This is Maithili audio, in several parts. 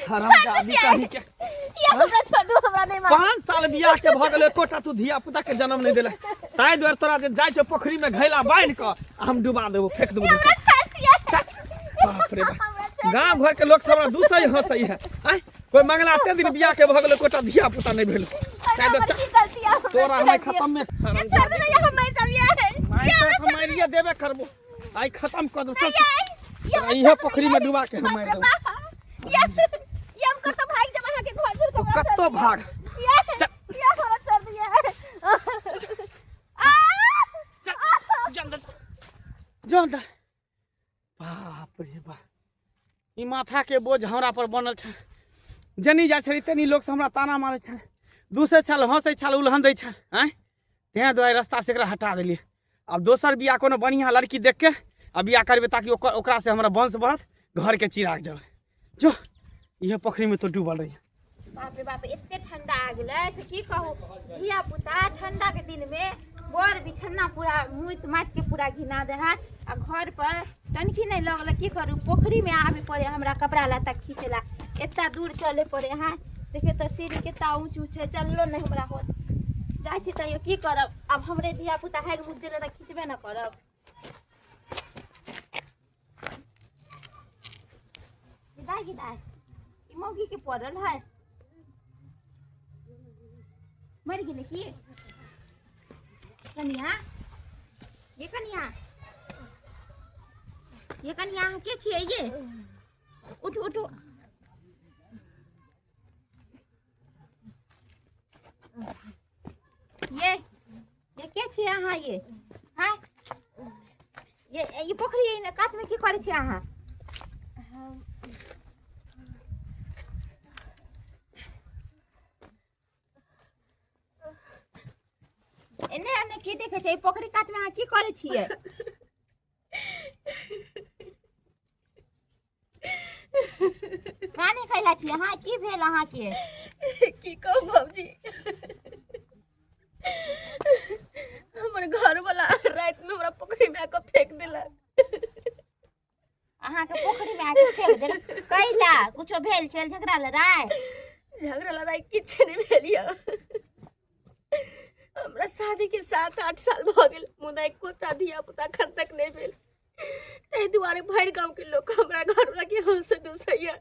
हरामजादी कहीं के। ये हमरा छोड़ दू, हमरा नहीं मार। 5 साल बियाह के भऽ गेल, एकोटा तू धिया पुता के जन्म नहीं देलक। ताहि दुआरे तोरा जे जाइ छौ पोखरी में घैला बान्हि कऽ आ हम डुबा देबो, फेंक देबो। हमरा छोड़ दिया। बाप रे बाप, हमरा छोड़। गाँव घर के लोग सब हमरा दूसरे हंसै है। आँय, कोई मंगला एते दिन बियाह के भऽ गेल, एकोटा धिया पुता नहीं भेल। ताहि दुआरे की गलती है हमरा? तोरा छोड़ हम दिया। खत्म में ये छोड़ दे ना, ये हम मर जाब ये। मारि ये तऽ हमरा हम छोड़ दे। मारिए देबे करबो, आइ खत्म कऽ देबो। चल। ये हमरा इहे छोड़ दे पोखरी ना, में डुबा के हम मारि देबो। ये ये हम कतौ भागि जाब अहाँके घर छोड़ के, हमरा कतौ छोड़ दिया। भाग। ये चल। ये हमरा छोड़ दिया। आ चल जल्दी चल जल्दी। बाप रे बाप, ई माथा के बोझ हमरा पर बनल छल। जनी जाइ छली तनी लोक सब हमरा ताना मारै छल, दूसै छल, हंसै छल, उलहन दै छल। आँय, तेँ दुआरे रास्ता से एकरा हटा देलियै। आब दोसर बियाह कोनो बढ़िआँ लड़की देख के आ बियाह करबै, ताकि ओकर ओकरा से हमरा वंश बढ़त, घर के चिराग जरत। जो, इहे पोखरी में तो डूबल रही। बाप रे बाप, एते ठंडा आ गेलै से की कहू। धिया पुता ठंडा के दिन में बड़ बिछन्ना पूरा मुइत माइत के पूरा घिना दे है, आ घर पर टनकी नहीं लगल। की करू, पोखरी में आबे पड़े हमरा कपड़ा लत्ता खींचला, एतना दूर चले पड़े है। देखियो तऽ सीढ़ी केतना ऊँच ऊँच है, चललो नहीं हमरा होत। जाइ छी तैयो की करब, आब हमरे धिया पुता हैग मुत देले तऽ खींचबे न करब। गिदाय गिदाय, ई मौगी के पड़ल है, मरि गेलै की? कनिया, ये कनिया, ये कनिया, अहाँ के छियै ये? उठू उठू। ये के छियै अहाँ ये? हाँ, ये ई पोखरी कात में की करै छियै अहाँ? एने एने की देखै छियै? ई पोखरी कात में अहाँ की करै छियै? काने कैला छी अहाँ? की भेल अहाँके? की कहू भौजी, हमर घरवाला रातिमे हमरा पोखरिमे आके फेंक देलक। अहाँके पोखरिमे आके फेंक देलक? कैला, कुछो भेल छल झगड़ा लड़ाइ? झगड़ा लड़ाइ किछु नहि भेल यऽ। हमरा शादीके 7-8 साल भऽ गेल, मुदा एकोटा धिया पुता एखन तक नहि भेल। ताहि दुआरे भरि गाँवके लोक हमरा घरवालाके हँसै दुसैया।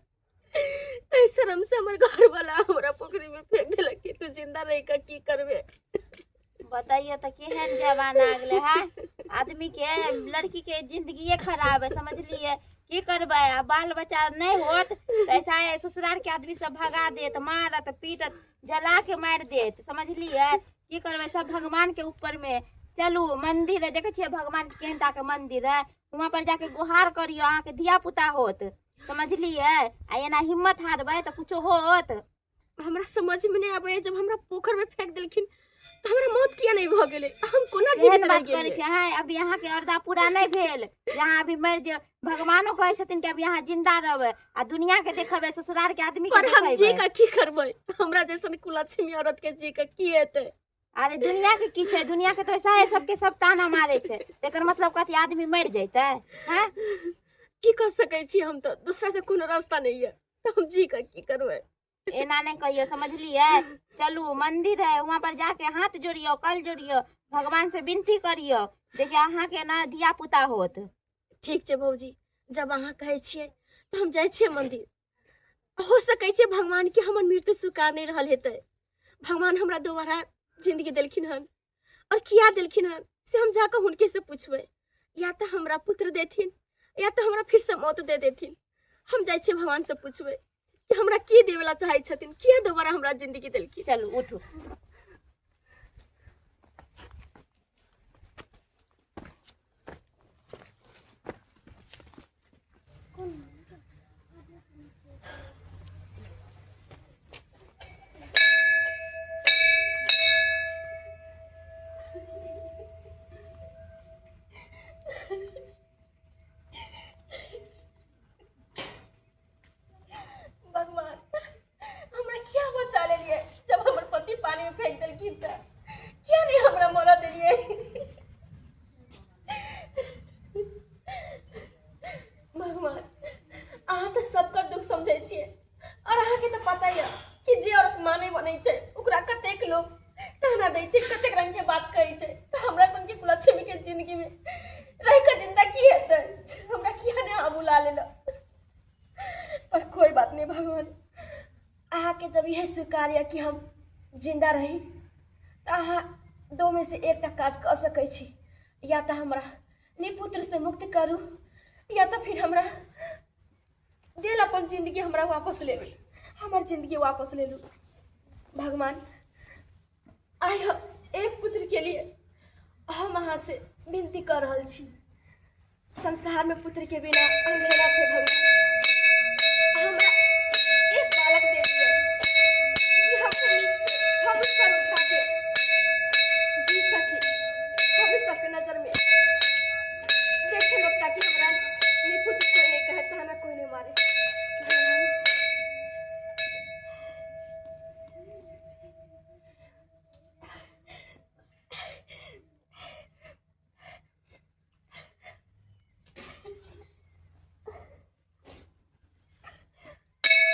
ताहि शरमसँ हमर घरवाला हमरा पोखरिमे फेंक देलक कि तू जिंदा रहि कऽ की करबे। बताइयो तऽ केहन जमाना आ गेलै है। आदमी के लड़की के जिंदगिए खराब है, समझलिए? की करबै, आ बाल बच्चा नहि होत तऽ ऐसा है ससुराल के आदमी सब भगा देत, मारत पीटत, जला के मारि देत, समझलिए? की करबै, सब भगवान के ऊपर में। चलू, मंदिर है, देखै छियै भगवान के केहन टा के मंदिर है, वहाँ पर जाके गुहार करियो, अहाँके धिया पुता होत, समझलिए? आ एना हिम्मत हारबै तऽ कुछो होत? हमरा समझमे नहि आबैया, जब हमरा पोखरिमे फेंक देलखिन तऽ हमरा मौत किया नहि भऽ गेलै? हम कोना जीवित एहन रहि बात करै गेलियै? छी अहाँ? अभी अहाँके अर्धा पूरा नहि भेल जे अहाँ अभी मरि जाउ। भगवानो कहै छथिन कि अभी अहाँ जिंदा रहबै आ दुनिया के देखबै, ससुराल के आदमी के पर हम जी देखबै। का की करबै? हमरा जैसन कुलक्ष्मी औरत के जी का की हेतै? अरे दुनिया के की छै, दुनिया के तो ऐसा है, सबके सब ताना मारे छै। तेकर मतलब कथी, आदमी मरि जैतै? हैं, की कऽ सकै छी हम? तऽ दूसरा तऽ कोनो रास्ता नहि यऽ, तऽ हम जी का की करबै? एना नहीं कहियो, समझलिए? चलू, मंदिर है, वहाँ पर जाके हाथ जोड़ियो, कल जोड़ियो, भगवान से विनती करियो। देखियो, अहाँ के ना धिया पुता होत। ठीक छै भौजी, जब अहाँ कहै छियै तऽ हम जाइ छियै मंदिर। हो सकै छै भगवानके हमर मृत्यु स्वीकार नहि रहल हेतै, भगवान हमरा दोबारा जिंदगी देलखिन हन, और किया देलखिन हन से हम जाकऽ हुनके से पूछबै। या तऽ हमरा पुत्र देथिन या तऽ हमरा फिरसँ मौत दे देथिन। हम जाइ छियै भगवान से पूछबै कि हमरा की देवला चाहै छथिन, किया दोबारा हमरा जिंदगी देलखिन। चलू, उठू। भगवान, हमरा किया बचा लेलियै? जब हमर पति पानी में फेंक देलखिन तऽ किया नहीं हमरा मरऽ देलियै? भगवान, अहाँ तऽ सबके दुख समझै छियै और अहाँके तऽ पता यऽ कि जे औरत माँ नहि बनै छै ओकरा कतेक लोक ताना दै छै, कतेक रंगके बात कहै छै। तऽ हमरा सनके कुलक्ष्मीके जिंदगीमे रहि कऽ जिंदा की हेतै? हमरा किया नहि अहाँ बुला लेलहुँ? पर कोई बात नहीं भगवान, अहाँके जब यह स्वीकार यऽ कि हम जिंदा रही तऽ अहाँ दो में से एकटा काज कऽ सकै छी। या तऽ हमरा निपुत्र से मुक्त करू या तऽ फिर हमरा देल अपन जिंदगी हमरा वापस ले लू, हमर जिंदगी वापस ले लू। भगवान, आइ हम एक पुत्र के लिए हम अहाँ से विनती कर रहल छी। संसार में पुत्र के बिना अंधेरा छै। भगवान, हमरा एक बालक दे दिअ जे हम नीक से हम सर उठा के जी सकी, हम सबके नजर में देखे लोग, ताकि हमरा निपुत्र कोई नहीं कहे, ताना कोई नहीं मारे। भगवान।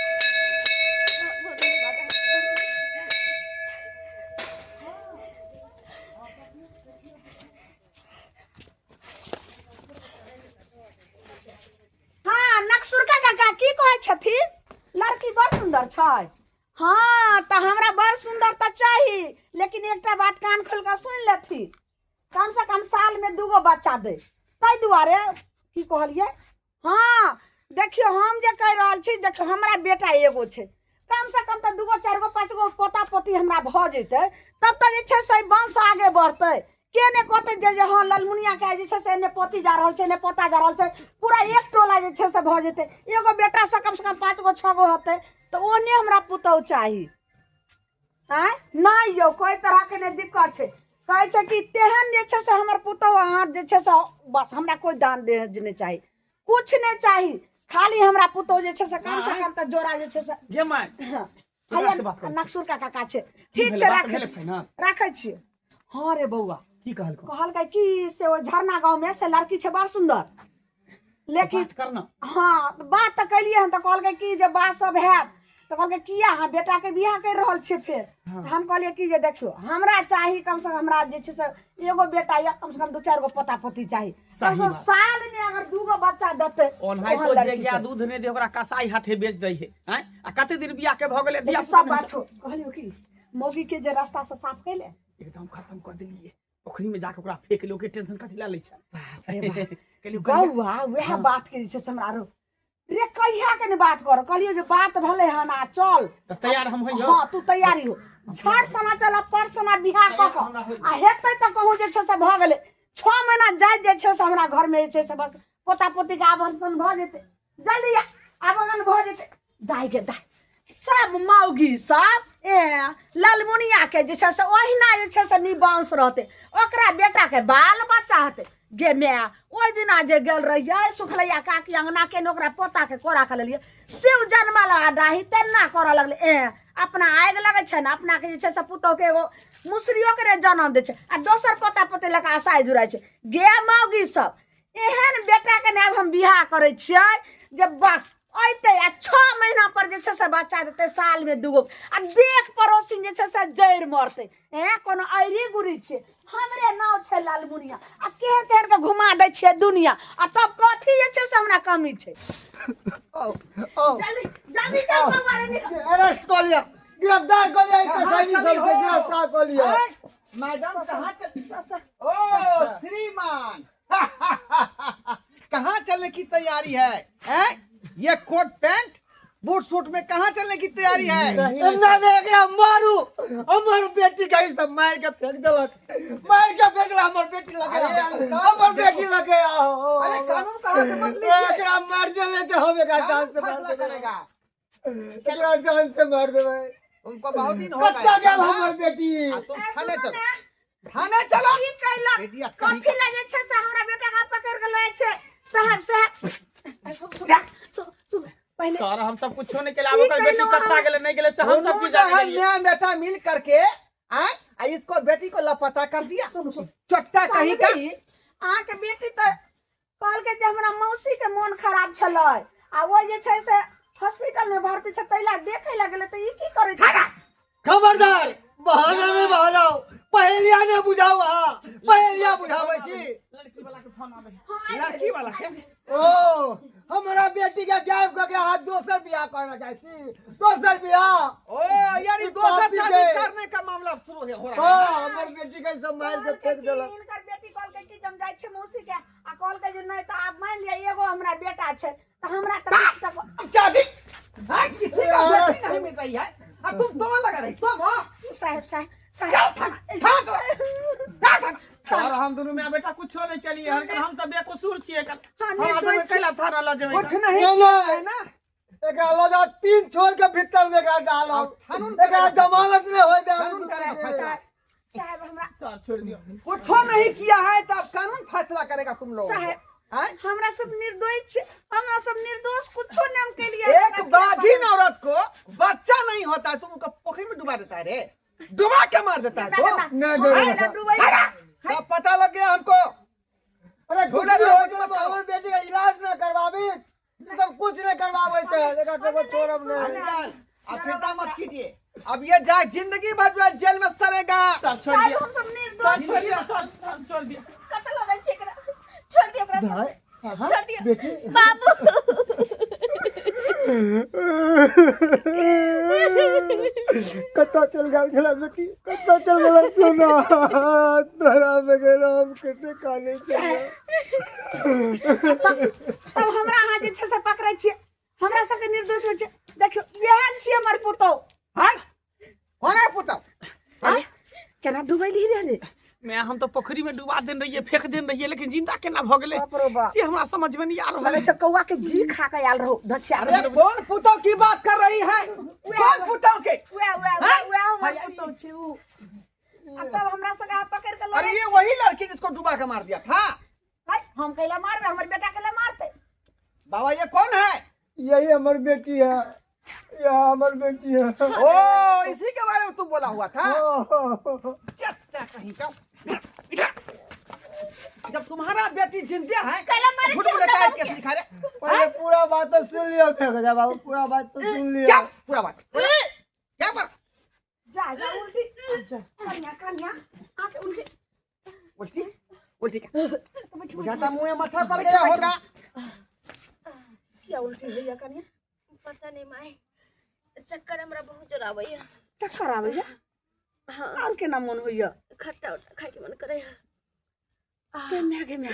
बहुत बहुत धन्यवाद। हँ, नक्सुरका काका की कहै छथिन? लड़की बड़ सुन्दर छै। हँ, तऽ हमरा बड़ सुन्दर तऽ चाही, लेकिन एकटा बात कान खोलि कऽ सुनि लेथिन, कम से कम सालमे दूगो बच्चा दै। ताहि दुआरे की कहलियै? हँ, देखियौ, हम जे कहि रहल छी, देखियौ, हमरा बेटा एगो छै, कम से कम तऽ दूगो, चारि गो, पाँच गो पोता पोती हमरा भऽ जेतै, तब तऽ जे छै से वंश आगे बढ़तै। के ने कहतै जे जे हँ, ललमुनियाके जे छै से एन्ने पोती जा रहल छै, एन्ने पोता जा रहल छै, पूरा एक टोला जे छै से भऽ जेतै। एगो बेटासँ कमसँ कम पाँच गो, छओ गो होतै तऽ ओहने हमरा पुतहु चाही। आँय, नहि यौ, कोइ तरहके नहि दिक्कत छै। कहै छै कि तेहन जे छै से हमर पुतहु अहाँ जे छै से बस, हमरा कोइ दान दहेज नहि चाही, कुछ नहि चाही, खाली हमरा पुतहु जे छै से कम से कम तऽ जोड़ा जे छै से। गे my. हँ। केकरा से बात करै? नक्सुर का काका छै। की ठीक भेलै? छै। बात राखै भेलै फाइनल? राखै छियै। हँ रे बौआ। की कहलको? कहलकै कि से ओ झरना गाँव में से लड़की छै बड़ सुन्दर, लेकिन बात करना। हँ, तऽ बात तऽ केलियै हन, तऽ कहलकै कि जे बात सब हैत, तऽ कहलकै किया अहाँ बेटाके बियाह करि रहल छियै फेर? हँ। तऽ हम कहलियै कि जे देखियौ, हमरा चाही कम से कम हमरा जे छै से एगो बेटा या कम से कम दू चारि गो पोता पोती चाही। सही कम से कम बात। साल में अगर दूगो बच्चा देतै, ओनाहितो ओहन जे लड़की गाय चाही। दूध नहि दे ओकरा कसाई हाथे बेच दै है। आँय, आ कते दिन बियाह के भऽ गेलै? लेकिन धिया सब बात छौ। कहलियौ कि मौगी के जे रास्ता से साफ कैले। एकदम खत्म कर देलियै, पोखरी में जाके ओकरा फेंक लियौ के टेंशन कथी ला लै छै? बाप रे बाप। कहलियौ कहिया- बौआ, वएह बात के जे छै से हमरा आरो रे कहिया के ने बात कर, कहलियौ जे बात भेलै हन, आ चल। तऽ तैयार हम होइयौ। हँ, तू तैयारी हो, झट सना चल, आ पर सना बियाह कऽ कऽ आ हेतै तऽ कहूँ जे छै से भऽ गेलै, 6 महीना जाइत जे छै से हमरा घरमे जे छै से बस पोता पोतीके आभरण भऽ जेतै, जल्दी आभरण भऽ जेतै। दाइ के दाइ, सब मौगी सब ए ललमुनिया के जे छै से ओहिना जे छै से निबांस रहतै, ओकरा बेटा के बाल बच्चा हेतै। गे माय, ओहि दिना जे गेल रहियै सुखलैया काकी अंगना के ने, ओकरा पोता के कोरा के लेलियै, शिव जनमल आ डाही तेना करऽ लगलै। ए अपना आगि लगै छै ने, अपना के जे छै से पुतोहु के एगो मुसरियो के ने जनम दै छै आ दोसर पोता पोती लऽ कऽ आशाइ जुड़ाइ छै। गे मौगी सब, एहन बेटाके ने आब हम बियाह करै छियै जे बस अयतै आ 6 महीना पर जे छै से बच्चा देतै सालमे दूगो, आ देख पड़ोसिन जे छै से जड़ि मरतै। एँ, कोनो ऐरी गुरी छियै? हमरे नाव छै लालमुनिया, आ केहन तेहन के घुमा दै छियै दुनिया, आ तब कथी जे छै से हमरा कमी छै? जल्दी जल्दी चल बौआ रे, निकल। अरेस्ट कऽ लिअ, गिरफ्तार कऽ लिअ, ई कसाई सबके गिरफ्तार कऽ लिअ। मैडम, कहाँ चल? स- ओ श्रीमान, कहाँ चलने की तैयारी है, हैं? ये कोट पैंट बूट सूट में कहाँ चलने की तैयारी है? एना ने एकरा मारू, हमर बेटी के ई सब मार के फेंक देलक, मार के फेंक देलक हमर बेटी लगे। अरे अंकल, हमर बेटी लगे आओ। अरे कानून कहाँ से मत लीजिए। एकरा मार देले तऽ हम एकरा जान कानून से मार फैसला देबै। करेगा। एकरा जान से मार देबै। तुमको बहुत दिन हो कत्ता गया गेल हाँ? हमर बेटी? अब तुम थाने सुनू चलो। ने। थाने चलो। की कैलक? बेटिया कहीं कथी लए जे छै से हमरा बेटा के पकड़ के लए छै साहब? साहब, सुन सुन पहिले। सर, हम सब कुछो नहीं केला। आब ओकर बेटी कहलहुँ कत्ता अहाँ? गेलै नहि गेलै से हम सब दोनों की जाने जहन गेलियै। न्याय बेटा मिल करके आए आ इसको बेटी को लापता कर दिया। सुनू सुनू। चट्टा कहीं का। समझी, अहाँके बेटी तऽ कहलकै जे हमरा मौसीके मोन खराब छलै आ ओ जे छै से हॉस्पिटल में भर्ती छै तै ला देखै ला गेलै तऽ ई की करै छै खबरदार बहाना ने बहानाओ पहेलिया ने बुझाओ अहाँ पहेलिया बुझाबै छी लड़की वाला के फोन आबै है। लड़की वाला के ओ हमरा बेटी के गायब कऽ के अहाँ दोसर बियाह करना चाहै छी दोसर बियाह ओ यानी ई दोसर पापी शादी के। करने का मामला शुरू हो रहा है हाँ हमर बेटी के सब मार के कहलकै फेंक कि देलक हिनकर बेटी कहलकै कि हम जाइ छियै मौसी के आ कहलकै जे नहि तऽ आब मानि लिअ एगो हमरा बेटा छै तऽ हमरा तऽ किछु तऽ अब शादी हाँ किसी का बेटी नहीं मिल रही है अब तुम दो लगा रही तुम हो साहेब साहेब चल साहेब थाना थाना चलो जा थाना सर हम दुनू माय बेटा कुछो नहीं केलिए हन हम सब बेकसूर छियै हाँ, हमरा निर्दोष सब कैला थाना ल जेबै कुछ नहीं नहीं, किया नहीं। है ना एकरा लऽ जाओ तीन छोड़ के भीतर में एकरा डालो अब कानून एकरा जमानत नहीं होय दे कानून करेगा फैसला साहेब हमरा सर छोड़ दियौ कुछो नहीं किया है तो अब कानून फैसला करेगा तुम लोग साहेब हैं? हमरा सब निर्दोष छै हमरा सब निर्दोष कुछो नहीं हम केलिए एक बाझिन औरत को बच्चा नहीं होता है तुम उनको पोखरी में डुबा देता है रे डुबा के मार देता है तो नहीं, नहीं, नहीं। सब पता लग गया हमको अरे कुछ झूला भी झूला हो जाए मत करो। हमर बेटी के इलाज न करवाबी ई सब कुछ नहीं करवाबै छै एकरा सब छोड़ब नहीं अंकल अब चिंता मत कीजिए अब ये जाए जिंदगी भर जो है जेल में सड़ेगा सर छोड़ साहेब दियौ हम सब सर निर्दोष छोड़ दियौ सर सर छोड़ दियौ कतऽ लऽ जाइ छियै एकरा छोड़ दियौ ओकरा भाई छोड़ दियौ बेटी बाबू कतऽ चल गेल छला बेटी कतऽ चल गेल सोना तोरा बगैर हम कते काने छै तब हमरा अहाँ जे छै से पकड़ै छियै हमरा सबके निर्दोष होइ छै देखियौ इएह छियै हमर पुतहु हाँ कौन है पुतौ हाँ? केना डुबैली रे रे मैं हम तो पोखरी में डुबा देन रहिए फेंक देन रहिए लेकिन जिंदा केना भ गेलै बाप रे बाप। से हमरा समझ में नहीं आ रहल लगै है छै कौआ के जी खा के आयल रहो धछिया अरे कौन पुतौ की बात कर रही है कौन पुतौ के उएह उएह हाँ? उएह हमर पुतहु छै उ आ तब हमरा सबके अहाँ पकड़ के लऽ अरे ये वही लड़की जिसको डुबा के मार दिया था हाय हम कैला मारबै हमर बेटा कैला मारतै बाबा ये कौन है यही हमर बेटी है यह हमर बेटी है ओ इसी के बारे में तू बोला हुआ था चट्टा कहीं का जब तुम्हारा बेटी जिंदा है कैला मारे झूठ छी बोले हमरा काहे बाबू केस के? लिखा रे पहले पूरा बात तो सुन लियो थे बाबू पूरा बात तो सुन लियो क्या पूरा बात क्या पर जा जा उल्टी कन्या कन्या आके उल्टी उल्टी उल्टी क्या बुझाता मुंह में मच्छर पड़ गया होगा किया उल्टी होइया कन्या पता नहीं माय चक्कर हमरा बहुत जोर आबैया चक्कर आबैया हाँ और केना मन होइया खट्टा उट्टा खाइके मन करैया गे म्या गे म्या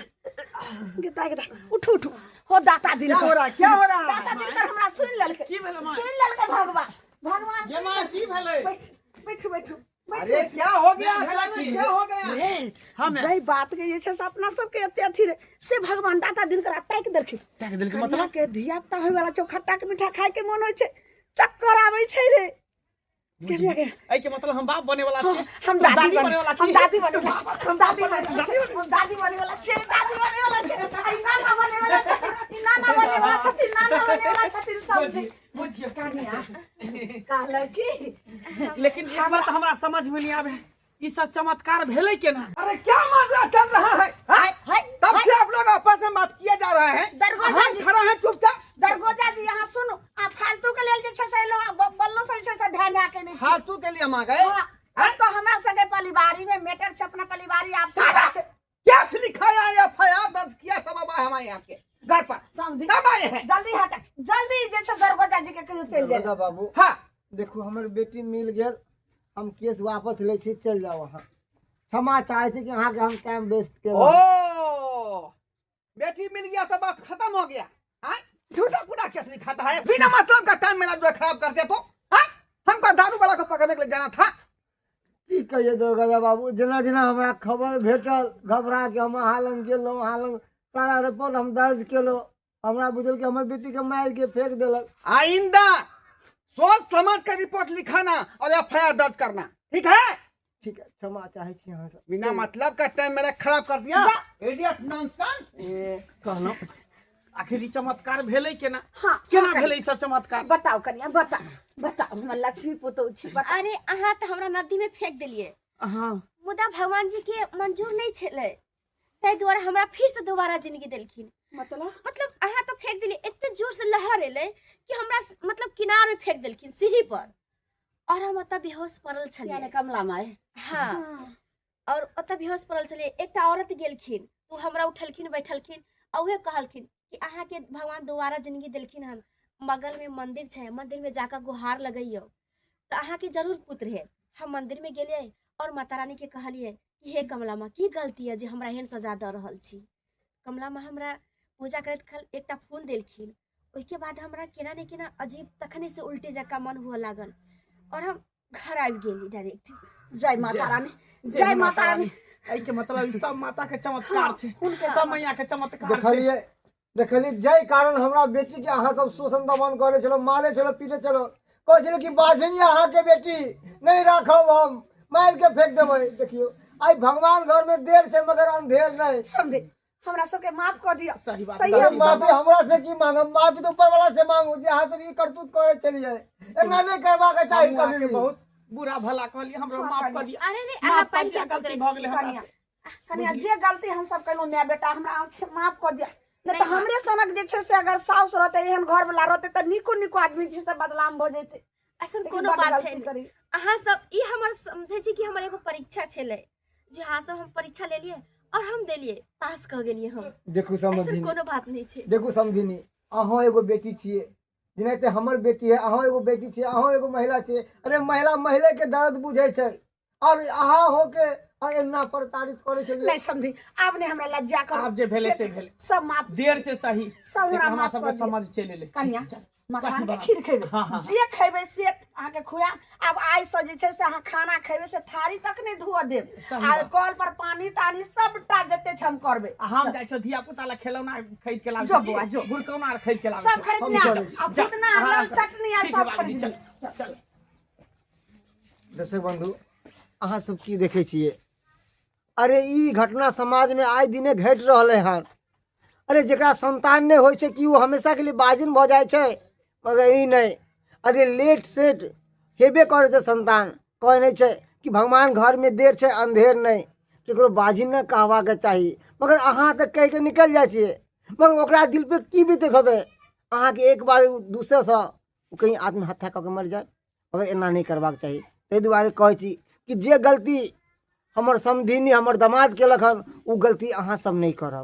गे दाइ गे दाइ उठू उठू हो दाता दिन क्या हो रहा है क्या हो रहा है दाता दिन पर हमरा सुन लेलकै की भेलै माय? सुन लेलकै भगवान भगवान ये माँ की भेलै बैठ बैठू बैठू अरे क्या हो गया भेला अचानक की? क्या हो गया हाँ मैं जय बात के जे छै से अपना सबके एते अथी रहे से भगवान दाता दिन करा ताकि देलखिन ताकि देलखिन कनिया मतलब? के धिया पुता होय वाला छौ खट्टा के मीठा खाय के मन होइ छै चक्कर आबै छै रे के के एहि के मतलब हम बाप बने वाला छी हम तू दादी बने बने वाला हम छी दादी बने वाला हम दादी बने वाला छी हम दादी बने वाला छी दादी बने वाला छी ई नाना बने वाला छी ई नाना बने वाला छथिन नाना बने वाला छथिन सब जी बुझियो कनिया कहलक की लेकिन एक बात हमरा समझ में नहीं आवे ई सब चमत्कार भेलै केना अरे क्या माजरा चल रहा है हाँ? हाय, तब से आप लोग आपस में बात किया जा रहा है दरवाजा हम जी- खड़ा है चुपचाप दरगोजा जी यहाँ सुनू आ फालतू के लेल जे छै से एलहुँ आ बल्लो से जे छै से भए भए के नहि छी। फालतू के लिए हम आ गए हाँ, अब तो हमरा सबके परिवारी में मैटर छै अपना परिवारी आपसे सारा छै केस लिखाया एफ I R दर्ज किया तब अब आए हमारे आपके घर पर समझी तब आए हैं जल्दी हटा जल्दी जे छै दरगोजा जी के कहियो चलि जाए दादा बाबू हाँ देखू हमर बेटी मिल गेल हम केस वापस लै छी चलि जाउ अहाँ क्षमा चाहै छी कि अहाँके हम टाइम वेस्ट ओ केलहुँ बेटी मिल गया तो बात खत्म हो गया हाँ? झूठा पूरा केस लिखाता है बिना मतलब का टाइम मेरा जो है खराब कर दिया तो हाँ? हमको दारू वाला को पकड़ने के लिए जाना था की कहिए दुर्गा बाबू जेना जेना हमरा खबर भेटल घबरा के हम अहाँ लग गेलहुँ अहाँ लग सारा रिपोर्ट हम दर्ज केलहुँ हमरा बुझल कि हमर बेटीके मारि के फेंक देलक आइंदा सोच समझ कर रिपोर्ट लिखाना और एफ I R दर्ज करना ठीक है ठीक है क्षमा चाहै छी अहाँसँ बिना मतलब का टाइम मेरा खराब कर दिया इडियट नॉनसेंस कहलहुँ आखिर ई चमत्कार भेलै केना हाँ, केना हाँ, भेलै ई सब चमत्कार बताउ कनिया बताउ बताउ हमर लक्ष्मी पुतहु छी बताउ अरे अहाँ तऽ हमरा नदी में फेंक देलियै हाँ मुदा भगवान जी के मंजूर नहीं छलै ताहि दुआरे हमरा फिर से दोबारा जिंदगी देलखिन मतलब मतलब अहाँ तऽ फेंक देलियै, एते जोर से लहर एलै कि हमरा मतलब किनार में फेंक देलखिन सीढ़ी पर, और हम ओतऽ बेहोश पड़ल छलियै। यानी कमला माय। हाँ, और ओतऽ बेहोश पड़ल छलियै। एकटा औरत गेलखिन, ओ हमरा उठेलखिन बैठलखिन आ उहे कहलखिन कि अहाँके भगवान दोबारा जिंदगी देलखिन हन, बगल में मंदिर छै, मंदिर में जाकऽ गुहार लगैयौ तऽ अहाँके जरूर पुत्र हेत। हम मंदिर में गेलियै और माता रानी के कहलियै कि हे कमला माँ, की गलती यऽ जे हमरा एहन सजा दऽ रहल छी। कमला माँ हमरा पूजा करैत काल एकटा फूल देलखिन, ओहिके बाद हमरा केना ने केना अजीब तखने से उल्टे जकाँ मन हुअ लागल और हम घर आबि गेली डायरेक्ट। जय माता रानी, जय माता रानी। एहिके मतलब ई सब माता के चमत्कार छै, सब मैया के चमत्कार छै। देखलियै, देखलियै, जाहि कारण हमरा बेटी के अहाँ सब शोषण दमन करै छलहुँ, मारै छलहुँ, पीटै छलहुँ, कहै छलहुँ कि बाझनी अहाँके बेटी नहि राखब, हम मारि के फेंक देबै। देखियौ आइ भगवान घर में देर छै मगर अंधेर नहि। समझे, हमरा सबके माफ कऽ दिअ। सही बात। सही अरे माफी हमरा से की मांगब, माफी तो ऊपर वाला से मांगू जे अहाँ सब ई करतूत करै छलियै, एना नहि करबाक चाही हम कभी अहाँके भी। बहुत बुरा भला कहलियै, हमरो माफ कऽ दिअ। अरे रे, अहाँ माफ कऽ पानि दिअ, किया गलती पकड़ै भऽ छी? गेलै हमरा कनिया, से। कनिया, जे गलती हम सब केलहुँ माय बेटा, हमरा अहाँ माफ कऽ दिअ। नहि तऽ हमरे सनक जे छै से अगर साउस रहतै, एहन घर वाला रहतै तऽ नीको नीको आदमी जे छै से बदनाम भऽ जेतै। ऐसन लेकिन कोनो बड बात गलती छै नहि। करी। अहाँ सब ई हमर समझै छी कि हमर एगो परीक्षा छलै, जे अहाँ सब हम परीक्षा लेलियै और हम देलियै, पास कऽ गेलियै हम। देखू ऐसन समधिनी, कोनो बात नहि छै। देखू समधिनी, अहाँ एगो बेटी छियै, जेनाहिते हमर बेटी है, अहाँ एगो बेटी छियै, अहाँ एगो महिला छियै। अरे महिला महिले के दर्द बुझै छै, और अहाँ होके आ एना प्रताड़ित करै छलियै। नहि समझी, आब नहि हमरा लज्जा करू। आब जे भेलै से भेलै, सब माफ, देर से सही, सब हमरा लेकिन हमरा माफ सबके कऽ दिअ। समझ चलि एलै। कनिया, चल, मखान कथी के बना? खीर खेबै, हाँ, हाँ। जे खेबै से अहाँके खुआएब। आब आइ से जे छै से अहाँ खाना खेबै से थारी तक नहि धोअ देब, सही आ बात। कल पर पानी तानी सबटा जते छै हम करबै। आ हम जाइ छियौ धिया पुता ला खेलौना खरीद के लाबै जो छी, बौआ, जो। गुड़कौना आर खरीद के लाबै सब छी। खरीद हम ले चलै छी। आ जा, फुदना आर आराम लाल कर। चटनी आर ठीक है सब बाबूजी, खरीद चल ले। चल। दर्शक बंधु, अहाँ सब की देखै छियै? अरे ई घटना समाजमे आइ दिने घटि रहलै हन। अरे जकरा संतान नहि होइ छै कि ओ हमेशाके लिए बाजिन भऽ जाइ छै? मगर ई नहि, अरे लेट सेट हेबे करै छै संतान। कहै नहि छै कि भगवान घरमे देर छै अन्धेर नहि, ककरो बाजिन नहि कहबाक चाही। मगर अहाँ तऽ कहिके निकलि जाइ छियै, मगर ओकरा दिलपर की बीतैत हेतै? अहाँके एक बार दूसरेसँ ओ कहीं आत्महत्या कऽ के मरि जाय, मगर एना नहि करबाक चाही। ताहि दुआरे कहै छी कि जे गलती हमर समधिनी हमर दामाद केलक हन, ओ गलती अहाँ सब नहि करब।